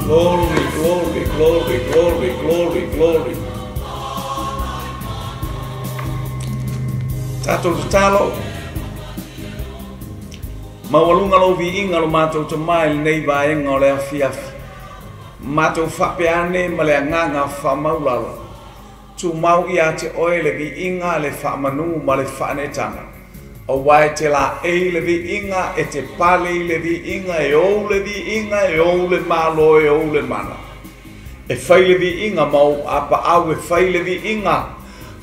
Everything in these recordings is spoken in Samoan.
Glory, glory, glory, glory, glory, glory. Tatou tatalo. Maualuga lou viiga lo matou Tama i lenei vaega o le afiafi. Matou faapea ane ma le agaga faamaulalo. Tumau ia te oe le viiga, le faamanu ma le faaneetaga. Aua e te laei le viiga, e te pale i le viiga, e ou le viiga, e ou le malo, e ou le mana. E fai le viiga ma ou apaau e fai le viiga.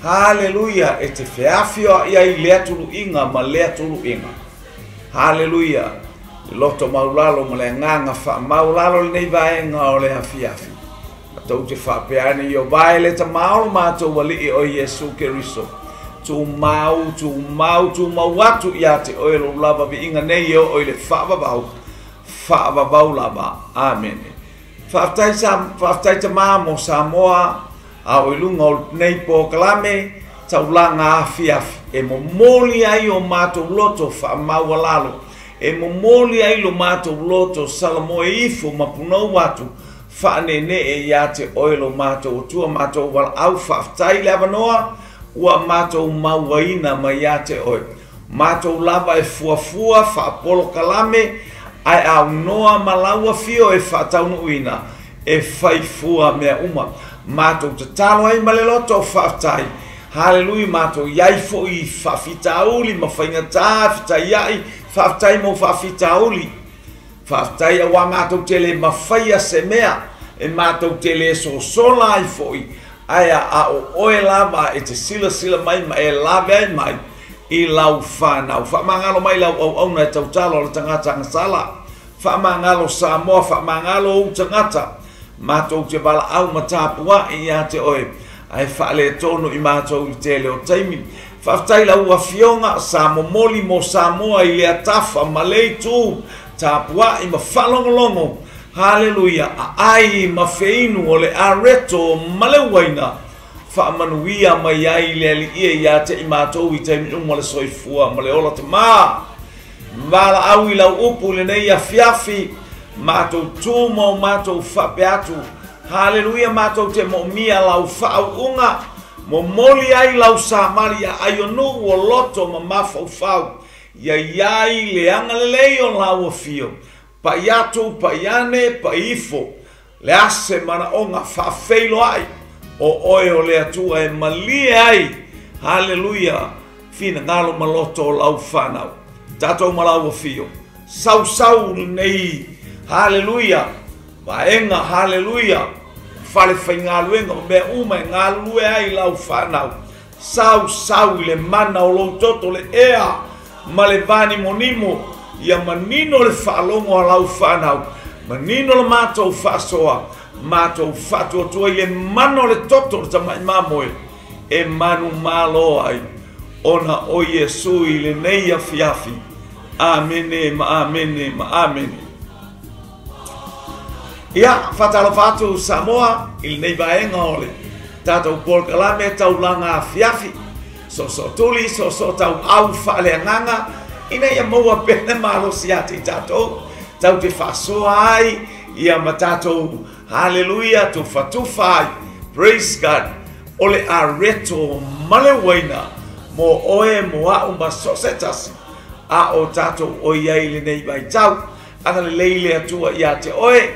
Haleluia, e te feafioai ai i lea tuluiga ma lea tuluiga. Haleluia, le loto maulalo ma le agaga faamaulalo lenei vaega o le afiafi. Matou te faapea ane i o vae le Tama o lo matou Alii o Iesu Keriso. Tumau, tumau, tumau atu ia te oe lou lava viiga nei e oo i le faavavau, faavavau lava. Amene. Faafetai sa, faafetai Tama mo Samoa, a o i luga o lenei polokalame, taulaga afiafi, e momoli ai o matou loto faamaualalo, e momoli ai lo matou loto salamoe ifo ma punou atu, faaneenee ia te oe lo matou Atua matou valaau. Faafetai le avanoa ua matou mauaina mai ia te oe. Matou lava e fuafua faapolokalame, ae aunoa ma lau afio e faataunuuina, e faifua mea uma. Matou tatalo ai ma le loto faafetai. Haleluia, matou iai foi i faafitauli ma faigata fetaiai. Faafetai mo faafitauli. Faafetai aua matou te le mafaia se mea, e matou te le sosola ai foi, ae a o oe lava e te silasila mai ma e lave ai mai i lau whanau. Faamagalo mai lau auauna e tautalo o le tagata agasala. Faamagalo Samoa, faamagalo ou tagata. Matou te valaau ma tapuai ia te oe, ae faaletonu i matou i le tele o taimi. Faafetai lau afioga sa momoli mo Samoa i lea tafa ma le itu, tapuai ma faalogologo. Haleluia, aai ma feinu o le areto ma le uaina. Faamanuia mai ai le Alii ia te i matou i taimi uma le soifua ma le ola tama. Valaau i lau upu i lenei afiafi, matou tu ma o matou faapea atu. Haleluia, matou te moomia lau faauuga, momoli ai lau samali aai o nuu o loto ma mafaufau. Ia iai le agalelei o lau afio, pai atu, pai ane, pai ifo, le ase manaoga faafeiloai o oe o le Atua e malie ai. Haleluia, finagalo ma loto o lau whanau. Tatou ma lau afio, sausau lenei, haleluia, vaega, haleluia, fale faigaluega o mea uma e galulue ai lau whanau. Sausau i le mana o lou toto le ea ma le vanimonimo, ia manino le faalogo a lau whanau, manino le matou faasoa, matou faatuatua i le mana o le toto le tamai mamoe, e manu malo ai, ona o Iesu i lenei afiafi. Amene ma amene ma amene. Ia, faatalofa atu Samoa i lenei vaega o le tatou polokalame taulaga afiafi. Soosoo tuli, soosoo tauau faaleagaga, ina ia maua pea le malosi ia te i tatou, tau te faasoa ai, ia ma tatou, haleluia, tufatufa ai. Praise God. O le areto ma le uaina mo oe mo au ma so se tasi, a o tatou o iai lenei vaitau. Agalelei le Atua ia te oe,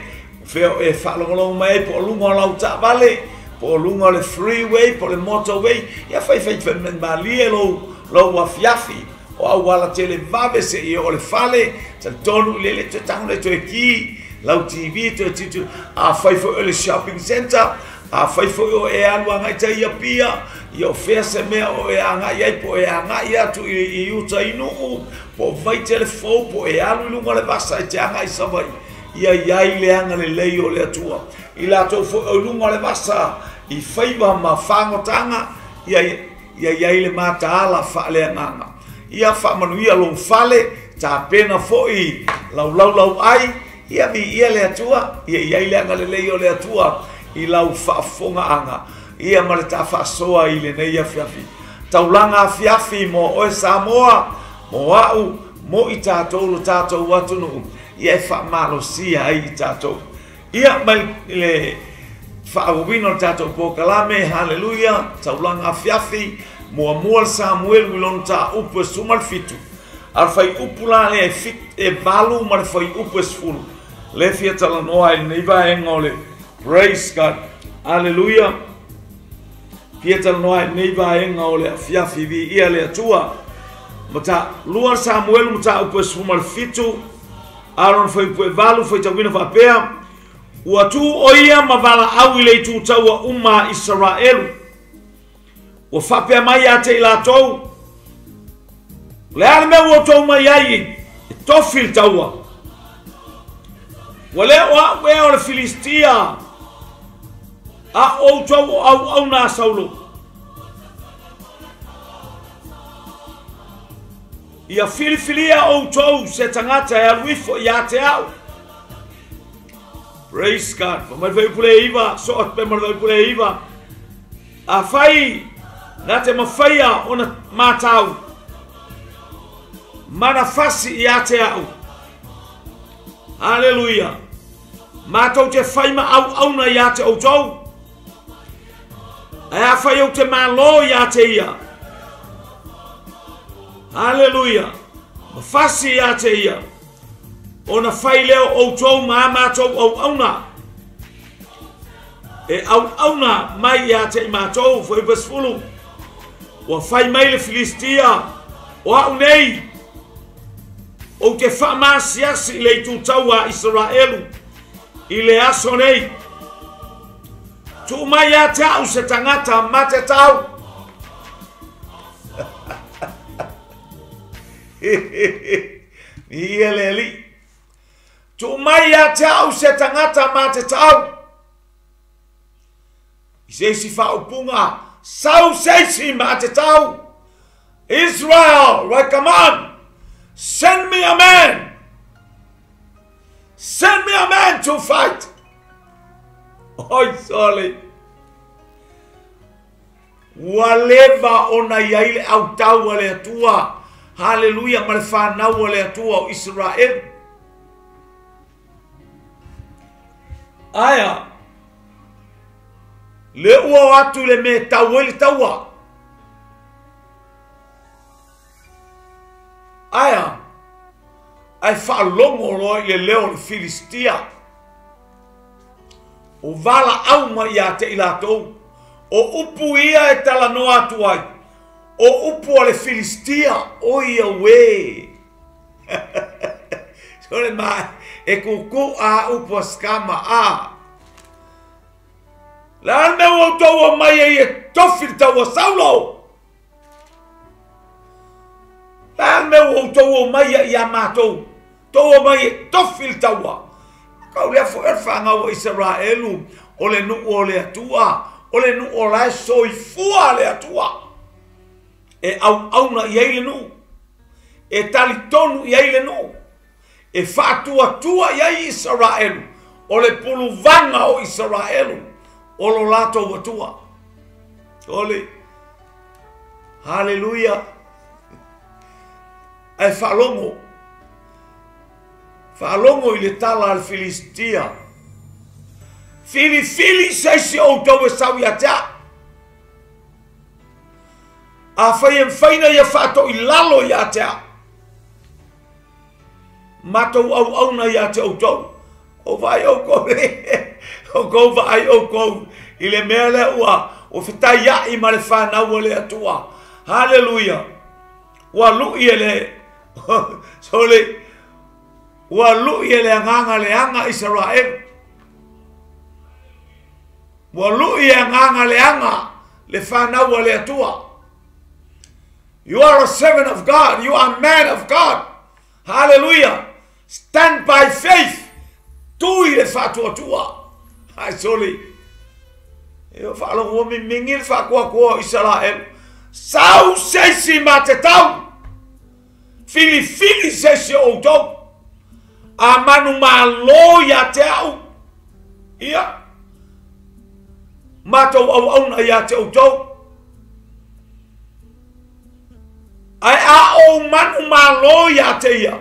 fea o e faalogologo mai ai, po o luga o lau taavale, po o luga o le freeway, po o le motorway, ia fai fai fai malie lou afiafi. O auala tele vave se i o le fale, talitonu i le le toe tago le toe ki, lau TV toe tutu, a fai foi o le shopping center, a fai foi o e alu agai tai i Apia, ia o fea se mea o e agai ai, po o e agai atu i uta i Nuu, po o Vaitele fou, po o e alu i luga o le vasa e te agai i Savaii, ia iai le agalelei o le Atua. I latou foi o i luga o le vasa, i faiva ma fagotaga, ia iai le mataala faaleagaga. Ia faamanuia lou fale, tapena foi lau laulau ai, ia viia le Atua, ia iai le agalelei o le Atua i lau faafofogaaga, ia ma le tafaasoa i lenei afiafi. Taulaga afiafi mo oe Samoa, mo au, mo i tatou lo tatou atunuu, ia e faamalosia ai i tatou. Ia mai le faaauauina o le tatou polokalame, haleluia, taulaga afiafi, muamua le Samuelu i lona mataupu e 17, a o le fuaiupu la lea e 8 ma le fuaiupu e 10, lea e fia talanoa ai i lenei vaega o le Praise God, haleluia, fia talanoa ai i lenei vaega o le afiafi, viia le Atua. Lua Samuelu mataupu e 17, a o lona fuaiupu e 8, faitauina faapea, ua tu o ia ma valaau i le itu taua uma a Isaraelu. Ua faapea mai ia te i latou, o le a le mea ua outou mai ai e tofi le taua? Ua le o au ea o le Filistia, a o outou o auauna a Saulo. Ia filifilia outou se tagata e alu ifo ia te au. Praise God. Fai mai le fuaiupu le 9, so atu pea ma le fuaiupu le 9. Afai na te mafaia ona matau mana fasi ia te au. Haleluia. Matou te fai ma auauna ia te outou. Ae afai ou te malo ia te ia. Haleluia. Ma fasi ia te ia. Ona fai lea o outou ma a matou auauna. E auauna mai ia te i matou, fuaiupu e 10. Ua fai mai le Filistia, o au nei, ou te faamaasiasi i le itu taua a Isaraelu i le aso nei. Tuu mai ia te au se tagata ma te tau. Ia le Alii. Tuu mai ia te au se tagata ma te tau. I se isi faaupuga, sau se isi ma te tau. Israel, right, come on. Send me a man. Send me a man to fight. Oi, sorry. Ua leva ona i ai le autau a le Atua, haleluia, ma le fanau a le Atua o Isaraelu. Aia, le ua o atu i le mea e tau ai le taua. Aia, ae faalogo loa i le leo o le Filistia. O valaau mai ia te i latou, o upu ia e talanoa atu ai, o upu a le Filistia, oi auē. Sole ma e kuku a upu a skama a. Le a le mea ua outou omai ai e tofi le taua Saulo? Le a le mea ua outou omai ai ia matou? Tou omai e tofi le taua. Kau lea foi o le fanau a Isaraelu, o le nuu o le Atua, o le nuu o la e soifua le Atua. E auauna i ai le nuu, e talitonu i ai le nuu, e faatuatua i ai Isaraelu, o le puluvaga o Isaraelu, o lo latou Atua. Ole, haleluia. Ae faalogo, faalogo i le tala a le Filistia. Filifili se isi o outou e sau ia te au. Afai e mafai ona ia faatoilalo ia te au, matou auauna ia te outou. O vaai outou, outou vaai outou i le mea lea ua fetaiai ma le fanau a le Atua. Haleluia. Ua lui e le sole, ua lui e le agaga leaga Isaraelu. Ua lui e agaga leaga le fanau a le Atua. You are a servant of God. You are a man of God. Hallelujah. Stand by faith. Tu i le faatuatua. Ai soli. E o faalogo ua mimingi le faatuatua o Isaraelu. Sau se isi ma te tau. Filifili se isi o outou. A manu malo ia te au. Ia. Matou auauna ia te outou. Ae a ou manu malo ia te ia,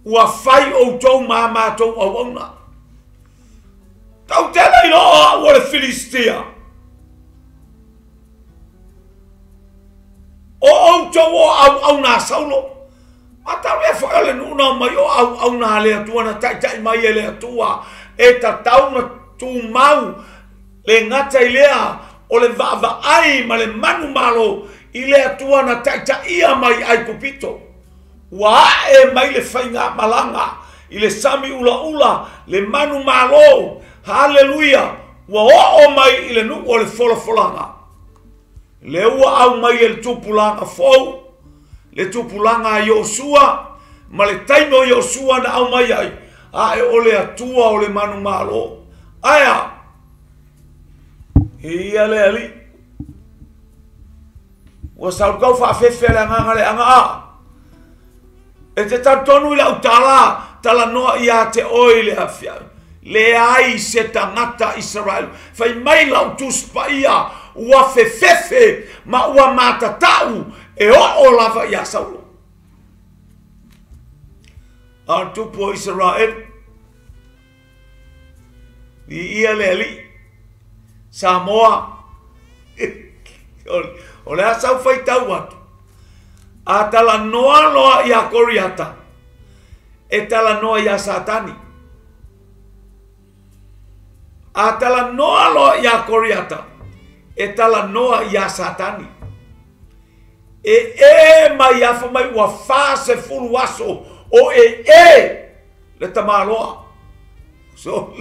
ua fai outou ma matou auauna. Tatou te le iloa o au o le Filistia. O outou o auauna a Saulo. Mataulia foi o le nuu na omai o auauna a le Atua na taitai mai e le Atua e tatau na tumau le gata i lea o le vaavaai ma le manumalo i le Atua na taitaia mai Aikupito. Ua ae mai le faigamalaga i le sami ulaula le manumalo, haleluia, ua oo mai i le nuu o le folafolaga. Le ua aumai e le tupulaga fou, le tupulaga a Iosua, ma le taimi o Iosua na aumai ai, ae o le Atua o le manumalo. Aea, e ia le alii. Ua sautau faafefe le agaga le aga a. E te talitonu i lau tala, talanoa ia te oe i le afia. Leai se tagata Israel. Fai mai lau Tusi Paia, ua fefefe ma ua matatau e oo lava ia Saulo. A o le tupu o Israel, viia le Alii. Samoa, o le a sau faitau atu. A talanoa loa ia Koriata, e talanoa ia Satani. A talanoa loa ia Koriata, e talanoa ia Satani. E e mai afa mai ua 40 aso o e e le tamaloa. So,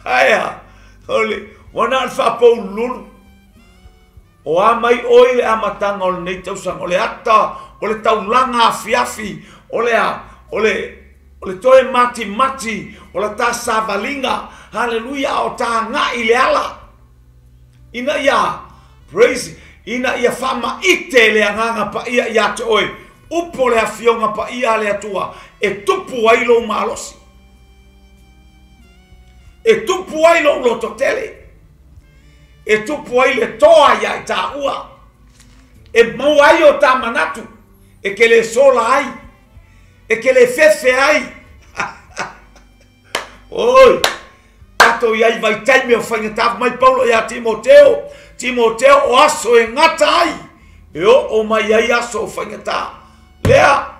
aia, ole, ua na o le faapoululu. O a mai oi le amataga o lenei tausaga, o le ata, o le taulaga afiafi, o le a, o le toe matimati, o la ta savaliga, haleluia, o ta agai le ala. Ina ia, praise, ina ia faamaite le agaga paia ia te oe, upo le afioga paia a le Atua, e tupu ai lou malosi. E tupu ai lou lototele. E tupu ai le toa ia i taua. E maua ai o ta manatu. E ke le sola ai. E ke le fefe ai. Oi, tatou iai vaitaimi o faigata mai Paulo ia Timoteo. Timoteo o aso e gata ai. E oo mai ai aso o faigata. Lea,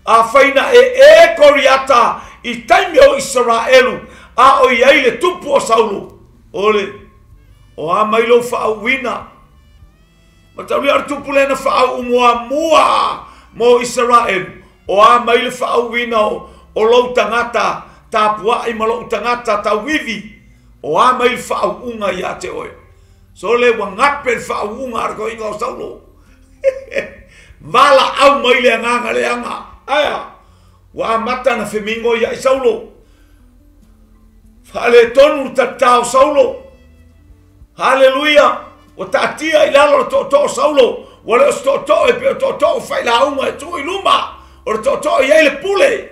a faina e e Koriata i taimi o Israelu, a o iai le tupu o Saulo. Ole, o a mai lou faauuina. Mataulia o le tupu lea na faauu muamua mo Israelu. O a mai le faauuina o lou tagata tapuai ma lou tagata tauivi. O a mai le faauuga ia te oe. So le ua gape le faauuga a le toeaina o Saulo. Vala au mai le agaga leaga. Aea, ua amata na femingo ia i Saulo. Faaletonu le tatao Saulo. Haleluia. Ua taatia i lalo le tootoo Saulo. Ua le o se tootoo e pe o tootoo failauga e tuu i luma. O le tootoo i ai le pule.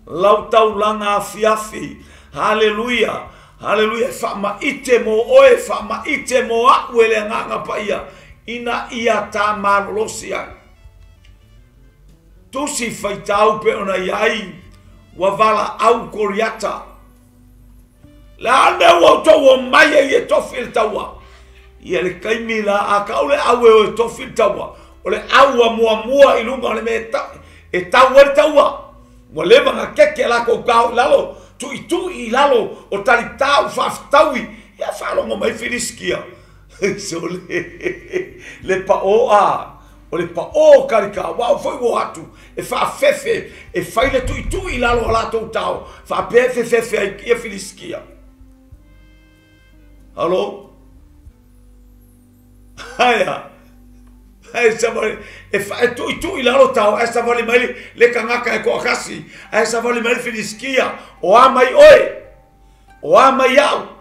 Lau taulaga afiafi. Haleluia. Haleluia. Faamaite mo oe, faamaite mo au e le agaga paia. Ina ia ta malolosi ai. Tusi faitau pe ona iai, ua vala au Koriata. Le a mea ua outou o mai ai e tofi le taua. Ia le kaimi la a kau le au e o e tofi le taua. O le au a muamua i luga o le mea e tau ai le taua. Ua leva na keke la kou kao i lalo, tuitui i lalo o talitau faafetaui. Ia faalogo mai Filistia. So le pao a, o le pao karika, ua foi ua atu, e faafefe, e fai le tuitui i lalo o latou tao, faapea fefefe ai ia Filistia. Alo? Aia, ai savali, e tuitui i lalo tao, ai savali mai le kangaka e koakasi, ai savali mai le Filistia, o a mai oe, o a mai au.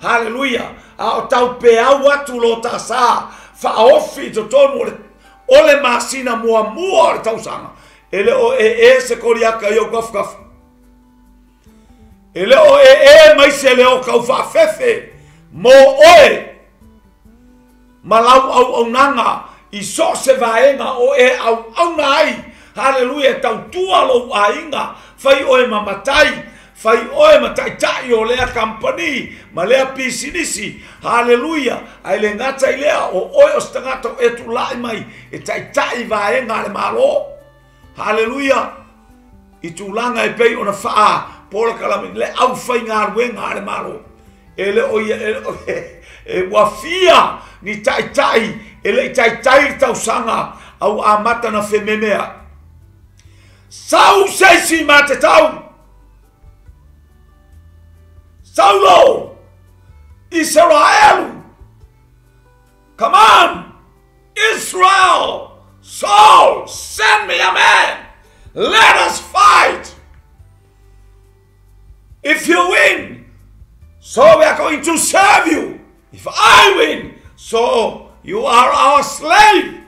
Haleluia. A o tau pe au atu lo ta sa, faaofi i totonu o le masina muamua o le tausaga. E le o e e se Koriata i ou kafukafu. E le o e e mai se leo kau faafefe mo oe ma lau auaunaga i so o se vaega o e auauna ai. Haleluia, e tautua lou aiga, fai oe ma matai, fai oe ma taitai o lea kampani ma lea pisinisi. Haleluia, ae le gata i lea, o oe o se tagata o e tulai mai e taitai vaega a le Malo. Haleluia, i tulaga e pei ona faa polokalame le aufaigaluega a le Malo. E le o ia, e ua fia ni taitai e le i taitai le tausaga au amata na fememea. Sau seisi ma te tau. Saulo, Israel, come on, Israel, Saul, send me a man, let us fight. If you win, so we are going to serve you. If I win, so you are our slave.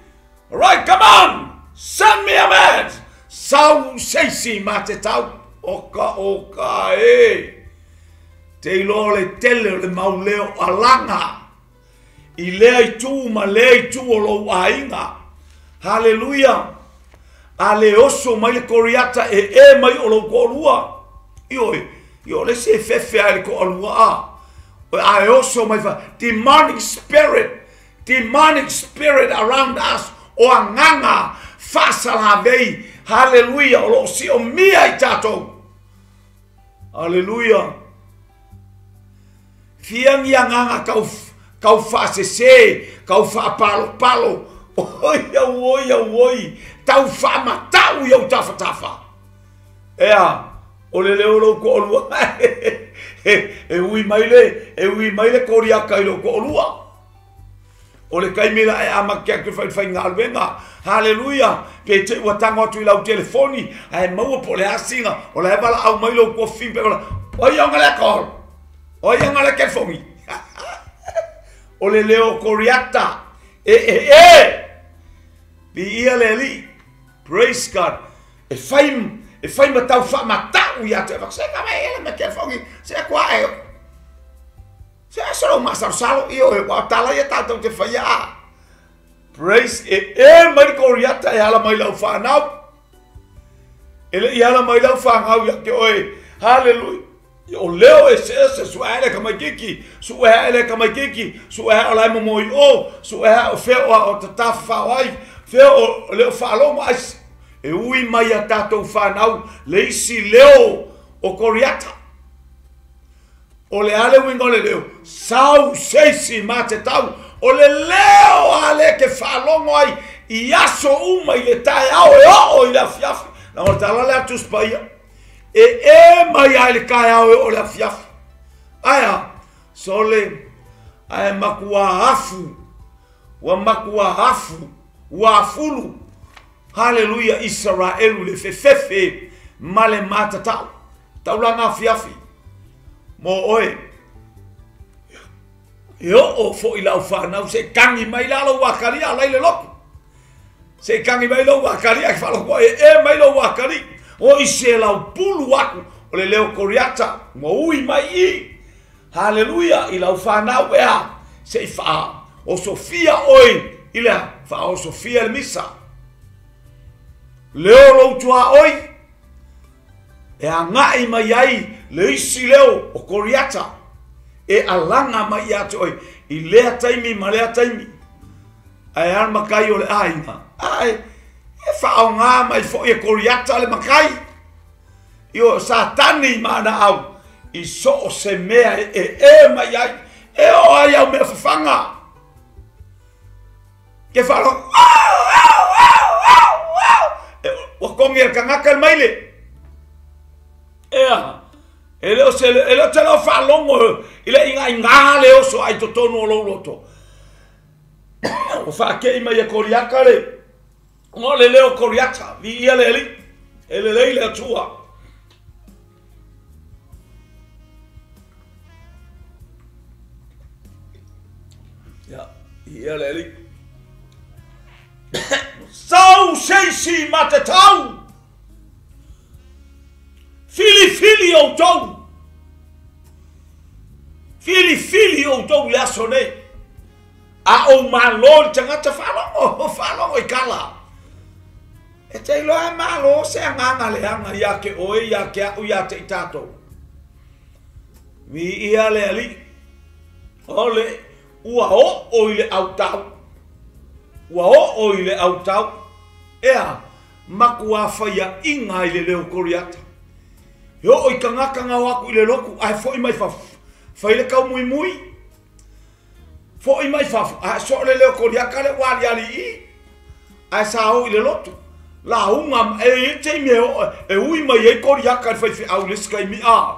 All right, come on, send me a man. Sau seisi ma te tau. Oka oka e. Te iloa le tele o le mauleo alaga i lea itu ma lea itu o lou aiga. Haleluia. A le oso mai le Koriata e e mai o lou toalua. Ioe, io le se fefe ai le toalua a. A e oso mai fa demonic spirit around us. O agaga faasalavei. Haleluia, o loo sio mia i tatou. Haleluia. Fia ni agaga kau faasesē, kau faapalopalo. Oi oi oi, tau faamatau i ou tafatafa. Ea, o le leo lou toalua. E ui mai le, e ui mai le Koriata i lou toalua. O le taimi la e amata atu faigaluega. Haleluia, pe te ua tago atu i lau telefoni, ae maua po o le asiga, o la e valaau mai lou tofi pe vala. Oi ona le call. Oi ona le telefoni. O le leo Koriata. E e e. Viia le Alii. Praise God. E fai ma tau faamatau ia te se ka mai ele me telefoni. Se kwa e. Se aso ma salo salo io e wa tala ia tatou te faia a. Praise e e mai Koriata e ala mai lau whanau. E le i ala mai lau whanau ia ke oe. Hallelujah. O leo e se se suae le kamaikiki, suae le kamaikiki, suae o lai momoi o, suae o feo o tatafa o ai, feo o leo whaalomo ai. E ui mai a tatou whanau le isi leo o Koriata. O le ale uiga o le leo, sau seisi ma te tau. O le leo a le ke whaalogo ai i aso uma i le taeao e oo i le afiafi. Na o le tala le atu spaia. E e mai ai le taeao e oo i le afiafi. Aia, sole, ae makua afu, ua makua afu, ua afulu. Haleluia, Israelu le fefefe ma le matatau. Taulaga afiafi. Mo oe. E oo foi lau whanau se kangi mai lalo wakari a lai le loku. Se kangi mai lau wakari a whaloko e e mai lau wakari. O i se lau pulu aku o le leo Koriata. Mo ui mai i. Haleluia, i lau whanau ea. Se i wha o Sofia oi. I lea wha o Sofia le misa. Leo lou tua oi. E angai mai ai le isi leo o Koriata. E alaga mai ia te oe i lea taimi ma lea taimi. Ae a le makai o le aiga. Ae, e faaogā mai foi e Koriata le makai. Io Satani ma ana au i so o se mea e e mai ai. E o ai au mea fafaga. Ke faalogo. Ua kogi e le tagata le maile. Ea. E le o se e le o te leo faalogo i le igaigā le oso ai totonu o lou loto. O faakei mai e Koriata le. O le leo Koriata. Viia le Alii. E lelei le Atua. Ia, viia le Alii. Sau seisi ma te tau. Filifili outou. Filifili outou le aso nei. A ou malo le tagata faalogo, faalogo i kala. E te iloa e malo se agaga leaga ia te oe, ia te a'u, ia te i tatou. Viia le Alii. O le ua oo i le autau. Ua oo i le autau. Ea, matua faiaʻiga ai le leo Koriata. E oo i tagata na o atu i le lotu, ae fo'i mai fafo, fai le taumuimui. Fo'i mai fafo, ae so o le leo Koriata lea ua aliali i i. Ae sa o i le lotu. Lauga, e i ai taimi e oo, e ui mai ai Koriata i le faifeau i le isi taimi, a.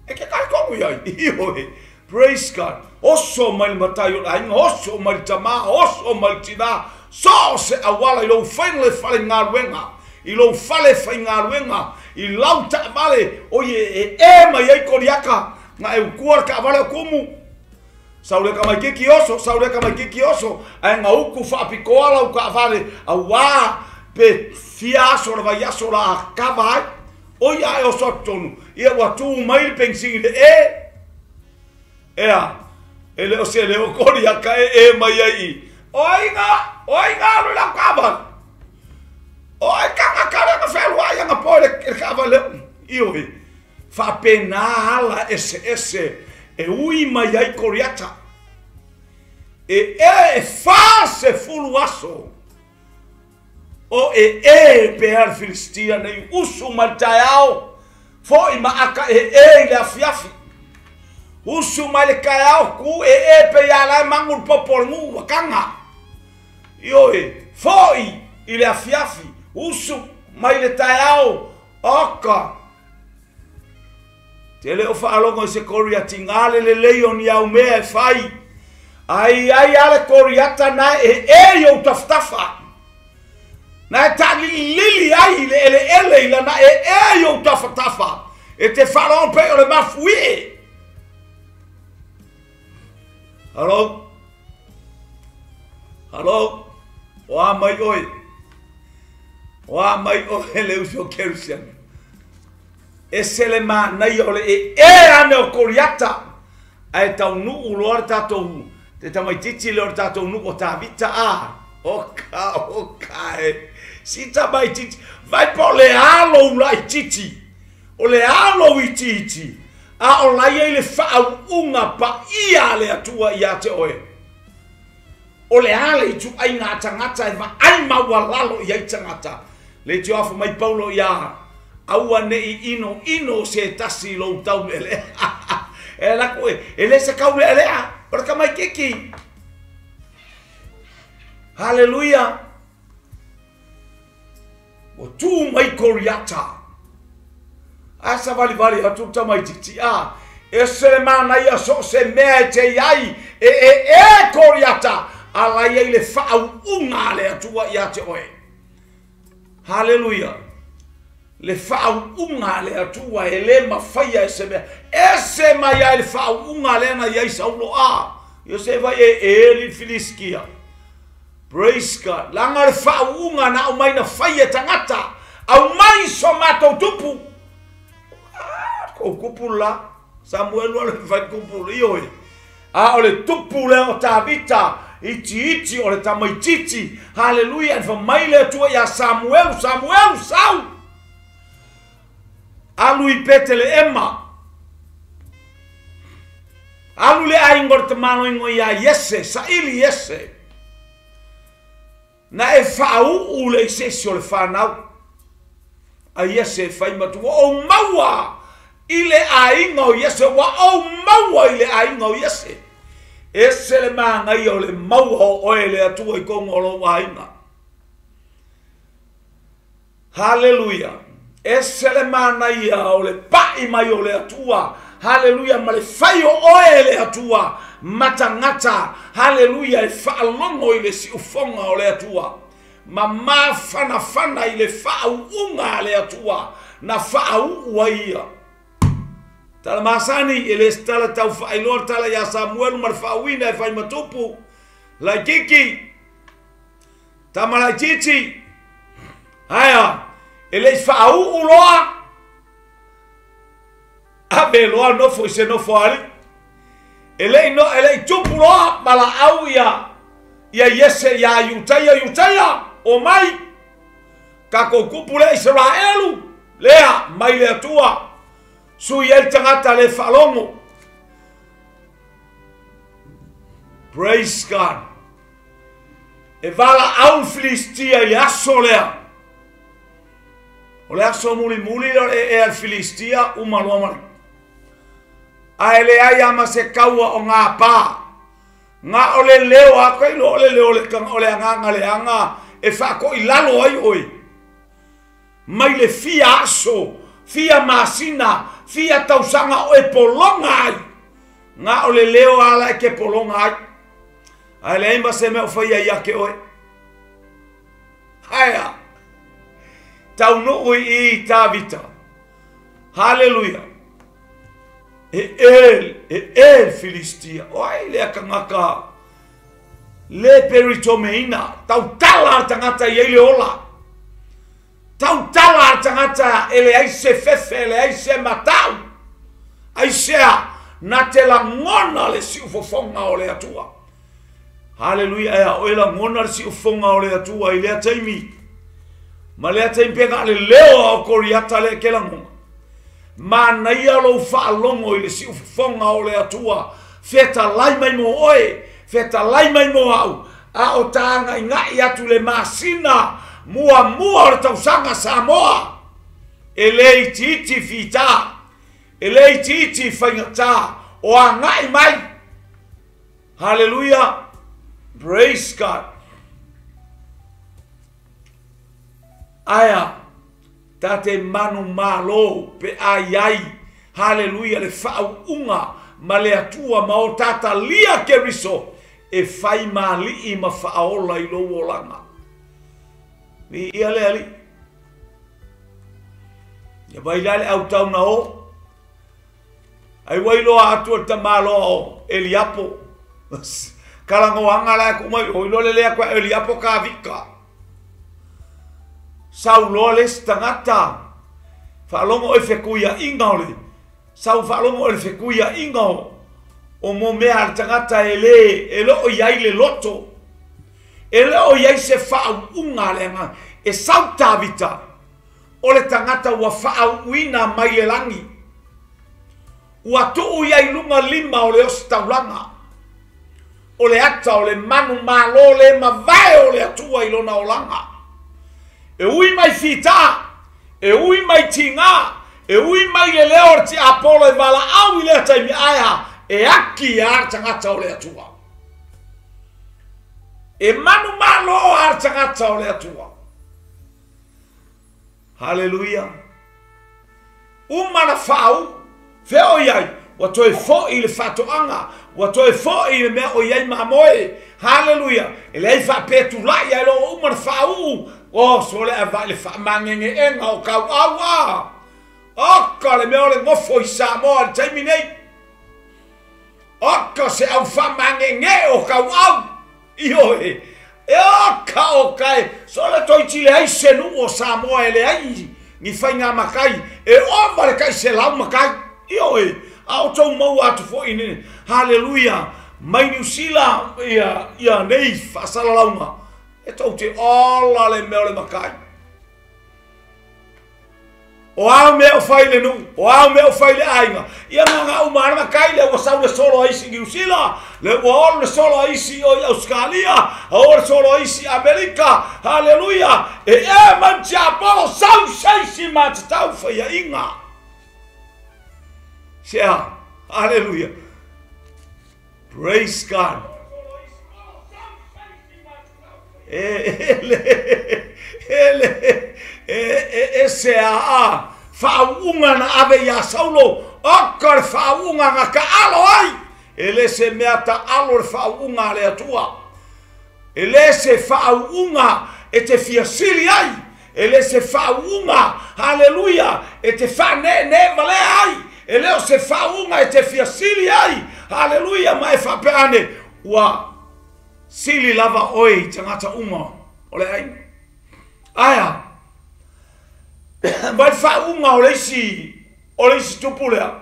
E te talitonu i ai, ioe. Praise God. Oso mai le matai o le aiga, oso mai le tamā, oso mai le tinā, so o se auala i lou fale faigaluega, i lou fale faigaluega, i lau taavale, oi e e mai ai Koriata, na e utua le taavale o tumu. Sau le tamaitiiti oso, sau le tamaitiiti oso, ae na utu faapitoa lau taavale, auā pe fia aso o le vaiaso la a kava ai. Oi a e oso atu tonu, ia ua tu mai le penisini le e. Ea, e le o se leo Koriata e e mai ai i. O ai nga, o ai nga alu i lau taavale. O ai tagata lea na fealuai ana po i le taavale o. Ioe, faapena ala eseese e ui mai ai Koriata. E e e 40 aso o e e pea le Filistia nei usu mai le taeao, fo'i ma aka e e i le afiafi. Usu mai le taeao, ku e e pe ia lae mangu le popo o le nuu ua kaga. Ioe, fo'i i le afiafi, usu mai le taeao, oka. Te le o faalogo i se Koriati gā le lelei o ni au mea e fai. Ai ai a le Koriata na e e i ou tafatafa. Na e taalilili ai i le eleele i lana e e i ou tafatafa. E te faalogo pei o le mafuie. Hello? Hello? O a mai oe? O a mai oe le uso Kerisiano? Ese le manaia o le e e ane o Koriata. Ae taunuu loa le tatou te tamaitiiti lea o le tatou nuu o Tavita a. Oka, oka e. Si tamaitiiti. Vai po o le a lou laitiiti. O le a lou itiiti. A o la e i ai le faauuga paia a le Atua ia te oe. O le a le ituaiga a tagata e vaai maualalo i ai tagata. Le tioafa mai Paulo ia aua ne'i inoino se tasi i lou taulealea. E ala atu e, e le se taulealea, o le tamaitiiti. Haleluia! Ua tu mai Koriata. Ae savalivali atu le tamaitiiti a. Ese le manaia so o se mea e te i ai, e e e Koriata, a la i ai le faauuga a le Atua ia te oe. Haleluia! Le faauuga a le Atua e le mafaia e se mea. Ese mai ai le faauuga lea na i ai Saulo a. Ia se vai e e li Filistia. Praise God. Leaga o le faauuga na aumai na fai e tagata. Aumai so matou tupu. Ah, kou tupu la. Samuelu ala fai tupu ioe. A o le tupu lea o Tavita, itiiti o le tamaitiiti. Haleluia, e fai mai le Atua ia Samuelu, Samuelu, sau! Alu i Peteleema. Alu le aiga o le tamaloiga ia Iese, saili Iese. Na e faauu le i se isi o le fanau. A Iese e fai matua, ua ou maua i le aiga o Iese, ua ou maua i le aiga o Iese. Ese le manaia o le maua o oe e le Atua i totonu o lou aiga. Haleluia! Ese le manaia o le pa'i mai o le Atua, haleluia, ma le fai o oe e le Atua ma tagata, haleluia, e faalogo i le siufoga o le Atua, ma mafanafana i le faauuga a le Atua na faauu ai ia. Tala masani, e le se tala tau faailoa le tala ia Samuelu ma le faauuina e fai ma tupu, laitiiti, tama laitiiti, aea, e le i faauu loa, ave loa nofo i se nofo alii. E le i no, e le i tupu loa valaau ia ia Iese ia Iutaia, Iutaia, o mai. Tatou tupu lea Isaraelu, lea mai le Atua, sui ai le tagata le faalogo. Praise God. E valaau le Filistia i le aso lea. O le aso mulimuli lea o le ee a le Filistia, uma loa ma le. Ae leai lava ma se kaua o gapa. Na o le leo a kai lo o le leo o le o le agaga leaga e faatoilalo ai oe. Mai le fia aso, fia masina, fia tausaga o e pologa ai. Na o le leo ala e ke pologa ai. Ae leai ma se mea o faia ia te oe. Aea. Taunuu i i Tavita. Haleluia. E e, e e Filistia. O ai lea tagata le peritomeina. Tautala le tagata i ai le ola. Tautala le tagata e leai se fefe, e leai se matau. Aisea, na te lagona le siufofoga o le Atua. Haleluia, e a oe lagona le siufofoga o le Atua i lea taimi. Ma lea taimi pe na le leo a o Koriata le ke lagona. Manaia lou faalogo i le siufofoga o le Atua. Fetalai mai mo oe, fetalai mai mo au, a o tāgaigai atu le masina muamua o le tausaga Samoa. E le itiiti fitā, e le itiiti faigata, o agai mai. Haleluia, praise God. Aea, ta te manumalo pe a i ai, haleluia, le faauuga ma le Atua ma o tatalia Keriso e fai mali'i ma faaola i lou olaga. Viia le Alii. Ia vai la le autau na o. Ai ua iloa atu e le tamaloa o Eliapo. Kalagoaga la e tuu mai o iloa le lea atu e Eliapo Tavita. Sau loa le isi tagata. Faalogo oe fetuiaiga o le sau faalogo oe le fetuiaiga o o mo mea a le tagata e le e le o i ai le loto. E le o i ai se faauuga a le agaga. E sau Tavita o le tagata ua faauuina mai le lagi. Ua tuu i ai luga lima o le ositaulaga. O le ata o le manumalo le mavae o le Atua i lona olaga. E ui mai fitā, e ui mai tigā, e ui mai le leo o le tiapolo e valaau i lea taimi aea, e aki a le tagata o le Atua. E manumalo a le tagata o le Atua. Haleluia. Uma na faauu, fea o i ai, ua toe fo'i i le faatoaga, ua toe fo'i i le mea o i ai mamoe. Haleluia. E leai faapea tula'i ae lo o uma na faauu, o sole ae vaai le faamagegeega o tauau a. Oka le mea o le nofo i Samoa i le taimi nei. Oka se au faamagegee o tauau. Ioe. E oka o kae, sole toeitiiti leai se nuu o Samoa e leai ni faiga matai, e ova le tai 100 matai. Ioe, a o tou maua atu foi ni, haleluia, mai Niu Sila ia, ia nei faasalalauga, e tou te ola le mea o le matai. O a mea o fai le nuu, o a mea o fai le aiga. Ia na nga uma ana matai le ua sau le solo a isi Niu Sila, le ua olo le solo a isi o i Australia, a o le solo a isi Amerika, haleluia, e e man tiapolo sau seisi ma te tau faiainga. Sea, haleluia. Praise God. E le, e le, e e e se a a, faauuga na ave iā Saulo, oka le faauuga na taalo ai. E le se mea taalo le faauuga a le Atua. E le se faauuga e te fia sili ai. E le se faauuga, haleluia, e te faaneenee valea ai. E le o se faauuga e te fia sili ai. Haleluia, ma e faapea ane, ua sili lava oe i tagata uma o le aiga. Aea, vai faauuga o le isi tupu lea.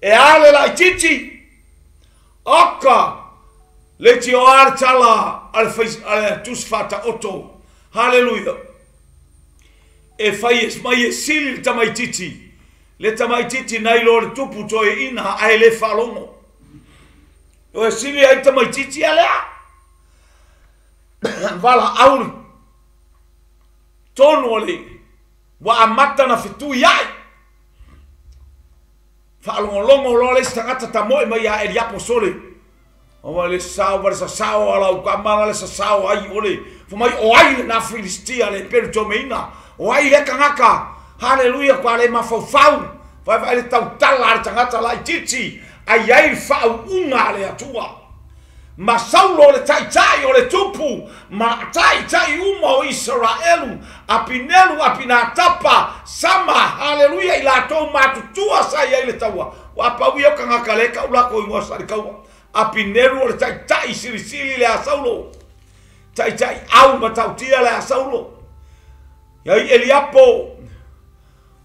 E a le laitiiti, oka, le tio a le tala a le tusi faataoto. Haleluia. E fai mai e sili le tamaitiiti, le tamaitiiti nai lo le tupu toeaina ae le faalogo. O e sili ai le tamaitiiti a lea. Valaau le tonu o le ua amata na fetui ai. Faalogologo loa le isi tagata tamoe mai ia Eliapo sole. Aua le sao ma le sasao a lau kamala le sasao ai o le fai mai o ai lena Filistia le pelu tomeina o ai lea tagata haleluia ua le mafaufau vaevae le tautala a le tagata laitiiti ai ai le faauuga a le Atua ma Saulo le taitai o le tupu ma taitai uma o Isaraelu Apinelu Apinatapa Sama haleluia i latou matutua sa i ai le taua ua pau ia o tagata le tau latou igoa sa le taua Apineru o le taitai silisili le a Saulo taitai au matautia le a Saulo iai Eliapo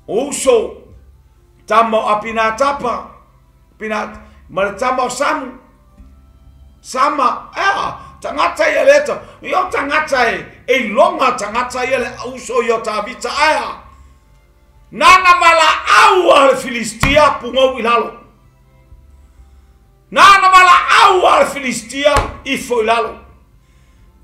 o uso tama o Apinatapa Pinat ma le tama o Samu Sama ea tagata ia le ta ia tagata e e iloga tagata ia le uso ia o Tavita aea nana valaau a le Filistia pugou i lalo nana valaau a le Filistia ifo i lalo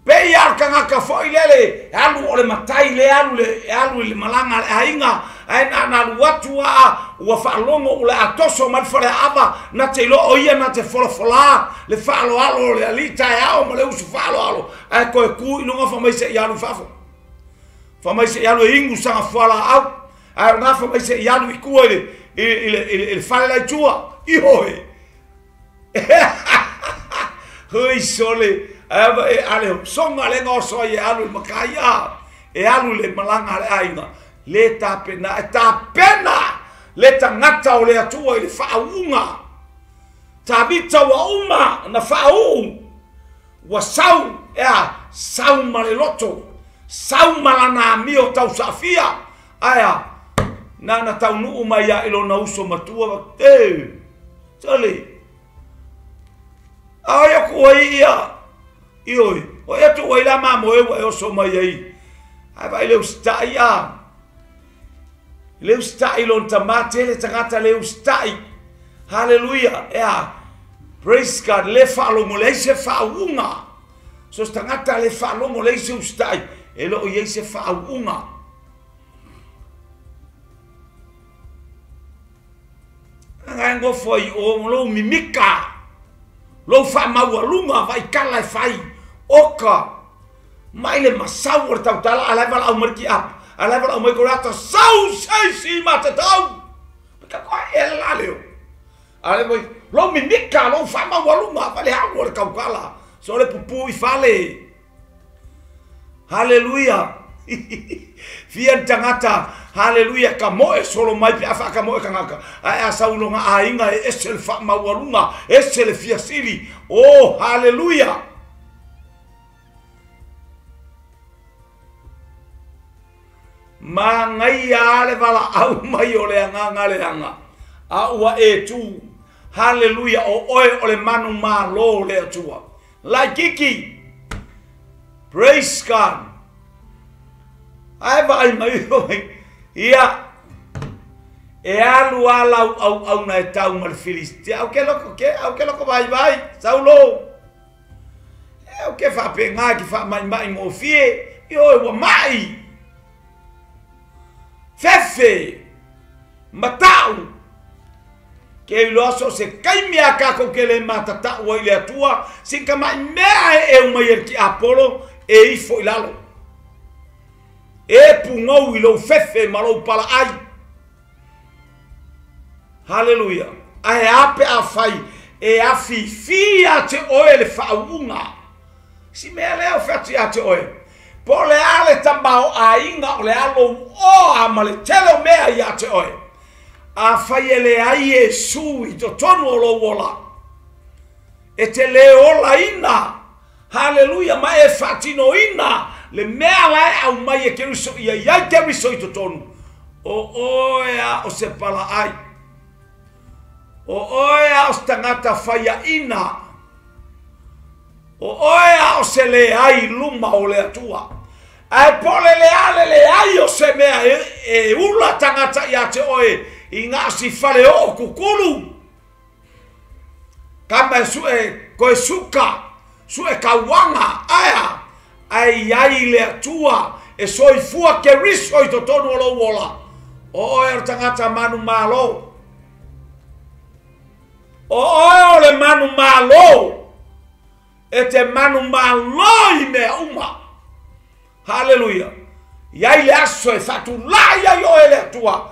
pei a le tagata foi lele e alu o le matai le alu le e alu i le malaga a le aiga ae na na alu atu a ua faalogo o le a toso mai le faleaava na te iloa o ia na te folafolā le faaaloalo o le alii taeao ma le uso faaaloalo ae toe tu i luga fai mai se i alu i fafo fai mai se i alu e inu sana fualaau ae o lena fai mai se i alu i tua i le i le i le fale la i tua ioe Oi sole, ae e ale soga le gaoso ai e alu i le makaia, e alu i le malaga a le aiga, le tapena, e tapena le tagata o le Atua i le faauuga. Tavita ua uma na faauu, ua sau, ea, sau ma le loto, sau ma lana amio tausaafia, ae a, na na taunuu mai ia i lona uso matua, e, sole, ai aku ai ia, ioi, o ia tu ai la mamoe ua e oso mai ai, ai vai le usita'i a, le usita'i lona tamā tele tagata le usita'i, haleluia, ea, praise God, le faalogo leai se faauuga, so se tagata le faalogo leai se usita'i, e le o i ai se faauuga. Aga e nofo ai o lou mimika, lou faamaualuga vaitala e fai, oka, mai le masau o le tautala, a la e valaau mai le kiapo, a la e valaau mai Koriata, sau seisi matatau. Ka koe e la leo. A le mai, lou mimika, lou faamaualuga, vai le alu o le tautala, so le pupu i fale. Haleluia. Fia ni tagata, haleluia, ka moe solo mai pe a whakamoe kangaka. Ae a sau longa aiga e ese le faamaualuga, ese le fiasili. Oh, haleluia. Magaia le valaau mai o le agaga leaga. A ua e tu. Haleluia, o oe o le manu malo le Atua. Laikiki. Praise God. Ae vaai mai oi. Ia. E alu a lau au au na e tau ma le Filistia. Au ke loko ke, au ke loko vai vai. Saulo. E au ke whaapenga ki wha mai mai ngōfie. I oi ua mai. Fefe. Matau. Ke iloa so se kaimi a kākou ke le matatau ai le Atua. Sin ka mai mea e e umai e ki Apollo e ifo i lalo. E pugou i lou fefe ma lou palaai. Haleluia. Ae a pe a fai e afifi ia te oe le faauuga. Si mea lea o featu ia te oe. Po o le a le tamaoaiga o le a lou oa ma le tele o mea ia te oe. A fai e leai Iesu i totonu o lou ola. E te le olaina. Haleluia, ma e faatinoina le mea la e aumai e Keriso ia iai Keriso i totonu. O oe a o se palaai. O oe a o se tagata faiaina. O oe a o se leai luma o le Atua. Ae po o le a le leai o se mea e ula tagata ia te oe i gasi faleoo kukulu. Kama e sue koe suka, sue kauaga, aea, ae i ai le Atua e soifua Keriso i totonu o lou ola. O oe o le tagata manumalo. O oe o le manumalo. E te manumalo i mea uma. Haleluia. I ai le aso e faatulai ai oe le Atua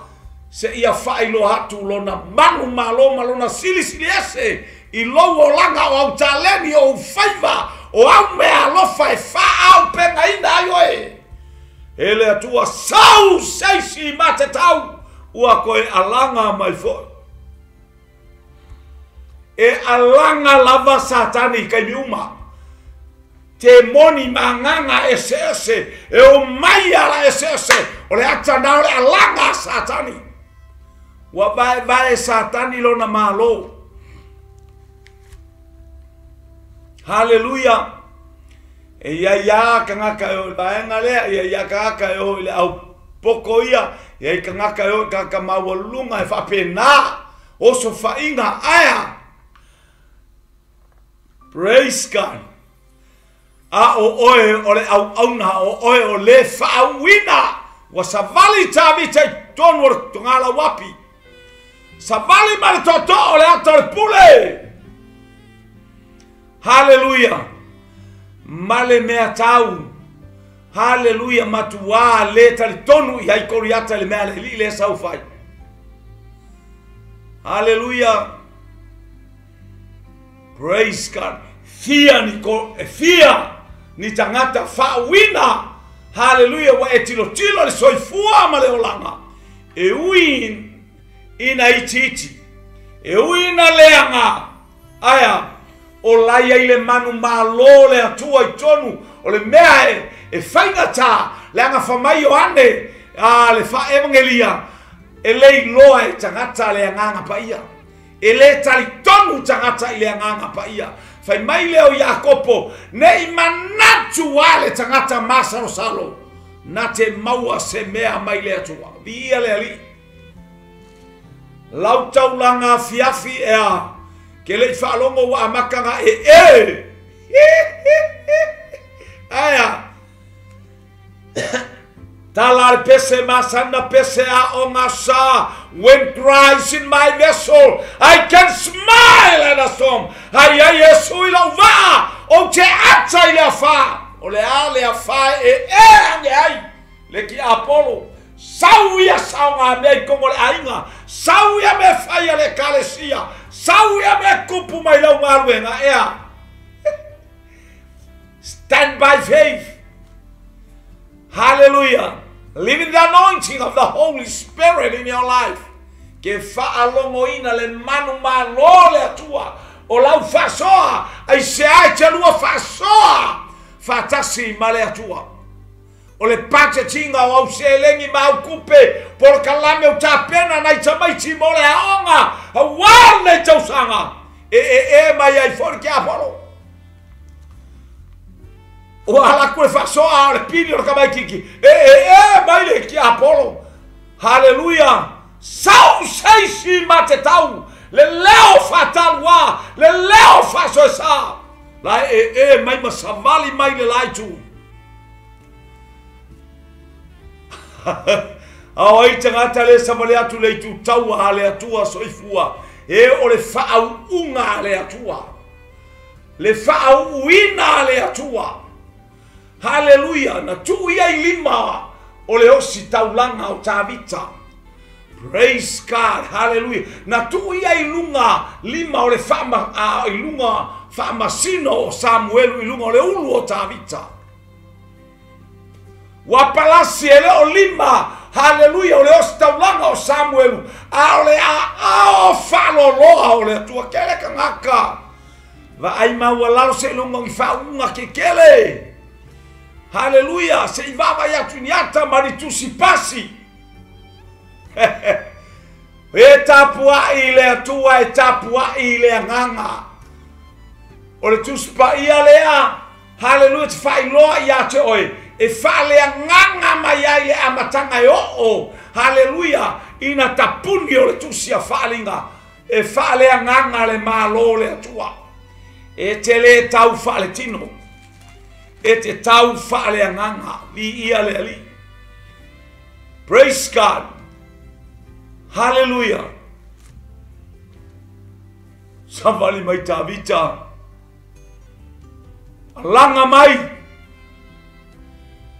seia faailoa atu lona manumalo ma lona silisili ese i lou olaga o au taleni o ou faiva o au mea alofa e faaaupegaina ai oe. E le Atua sau seisi ma te tau ua koe alaga mai foi. E alaga lava Satani i taimi uma. Te moni ma agaga eseese e omai ala eseese o le ata na o le alaga a Satani. Ua vaevae Satani lona malo. Haleluia. E i ai lava tagata e o i le vaega lea, e i ai lava tagata e o i le au poko ia, e i ai tagata e o i tagata maualuluga e faapena. Osofaiga aea. Praise God. A o oe o le auauna, o oe o le faauuina. Ua savali Tavita i totonu o le togalauapi. Savali ma le tootoo o le ata o le pule. Haleluia. Ma le mea tau. Haleluia matuā le talitonu i ai Koriata i le mea a le alii lea sa ufai. Haleluia. Praise God. Fia ni ko, e fia ni tagata faauuina. Haleluia ua e tilotilo i le soifua ma le olaga. E ui ina itiiti. E ui ina leaga. Aea, o la e i ai le manumalo o le Atua i totonu o le mea e, e faigata, leaga fai mai Ioane, a, le faaevagelia, e le iloa e tagata le Agaga Paia. E le talitonu tagata i le Agaga Paia. Fai mai lea o Iakopo, ne i manatu a le tagata masalosalo, na te maua se mea mai le Atua. Viia le Alii. Lau taulaga afiafi ea, ke le i faalogo ua amata na ee. Aea. Tala le pese masana pese a o ngā sa. When Christ in my vessel, I can smile at a storm. Ai ai Iesu i lou vaa, ou te ata i le afa. O le a le afa e e ane ai le ki Apolo. Sau ia saoga mea i totonu o le aiga, sau ia mea fai a le Ekalesia, sau ia mea tupu mai lau galuega ea. Stand by faith. Hallelujah. Live in the anointing of the Holy Spirit in your life. Ke faalogoina le manumalo le Atua o lau faasoa, aisea e te lua faasoa faatasi ma le Atua. O le paketiga o au seleni ma au tupe, polokalame o tapena nai tamaiti mo le aoga aua lenei tausaga, e ee mai ai foi le tiapolo. Ua ala atu le faasoa o le pili o le tamaititi, e ee mai le tiapolo. Haleluia! Sau seisi ma te tau, le leo faataluā, le leo faasoesa, la e ee mai ma savali mai le la itu. A o ai tagata le savali atu le itu taua a le Atua soifua, e o le faauuga a le Atua. Le faauuina a le Atua. Haleluia! Na tuu ia i lima o le ositaulaga o Tavita. Praise God! Haleluia! Na tuu ia i luga lima o le faama, a, i luga faamasino o Samuelu i luga o le ulu o Tavita. Ua palasi e le o lima, haleluia, o le ositaulaga o Samuelu, a o le aao faaloloa o le Atua. Kele tagata, vaai maualalo seiloga o ni faauuga kekele. Haleluia, se i vaavaai atu i ni ata ma ni tusi pasi. E tapuai i le Atua, e tapuai i le Agaga. O le Tusi Paia lea, haleluia, te faailoa ia te oe, E faaleagaga mai ai le amataga e oo, haleluia, ina tapuni o le tusi a faaliga, e faaleagaga le Malo o le Atua. E te lē tau faaletino, e te tau faaleagaga, viia le Alii. Praise God. Hallelujah. Savali mai Tavita. Alaga mai.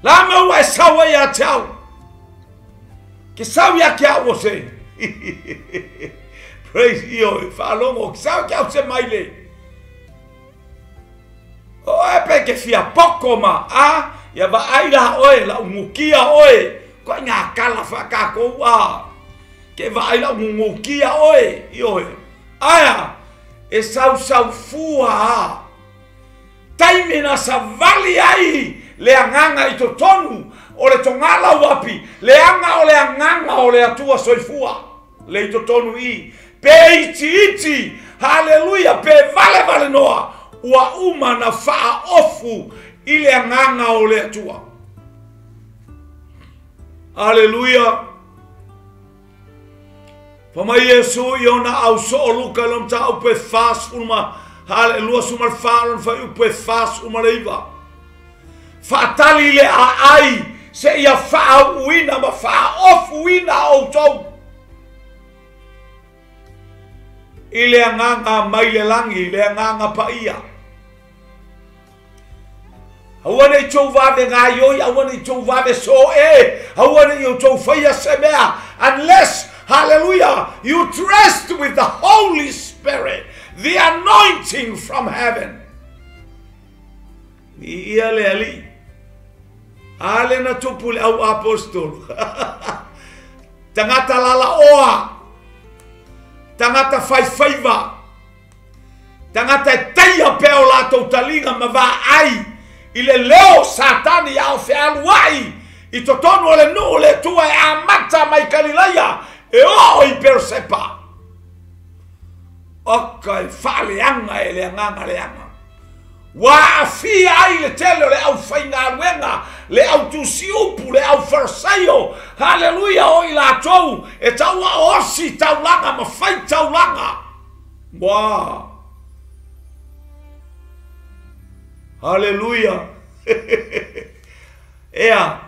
La me ua e sau ai ia te au. Ke sau ia ke au o se. Praise io, whaalongo, ke sau ke au se maile. O e pe ke fia poko ma, a, ia va ai la oe, la ungukia oe, ko ngā kala whakako a. Ke va ai la ungukia oe, io e. Aia, e sau sau fua a. Taimi na savali ai le agaga i totonu o le togala uapi, le aga o le agaga o le Atua soifua, le i totonu i, pe itiiti, haleluia, pe valevale noa, ua uma na faaofu i le agaga o le Atua. Haleluia. Fa mai Iesu i ona au soo Luka i lona mataupu e 40 ma hale 24 lona fuaiupu e 49. Faatali le aai seia faaauuina ma faaofuina outou i le agaga mai le lagi, le agaga paia. Aua nei tou vave gaioi, aua nei tou vave soe, aua nei outou faia se mea, unless, hallelujah, you trust with the Holy Spirit, the anointing from heaven. Viia le Alii. A le na tupu le au apostolo. Tagata lalaoa, tagata faifaiva, tagata e taia pea o latou taliga ma vaai i le leo Satani a o fealuai i totonu o le nuu le Atua e amata mai Kalilaia e oo i Perosepa. Oka e faaleaga e le agaga leaga. Ua aafia ai le tele o le aufaigaluega, le autusiupu, le aufarasaio, haleluia, o i latou e taua osi taulaga ma fai taulaga. Ua. Haleluia. Ea,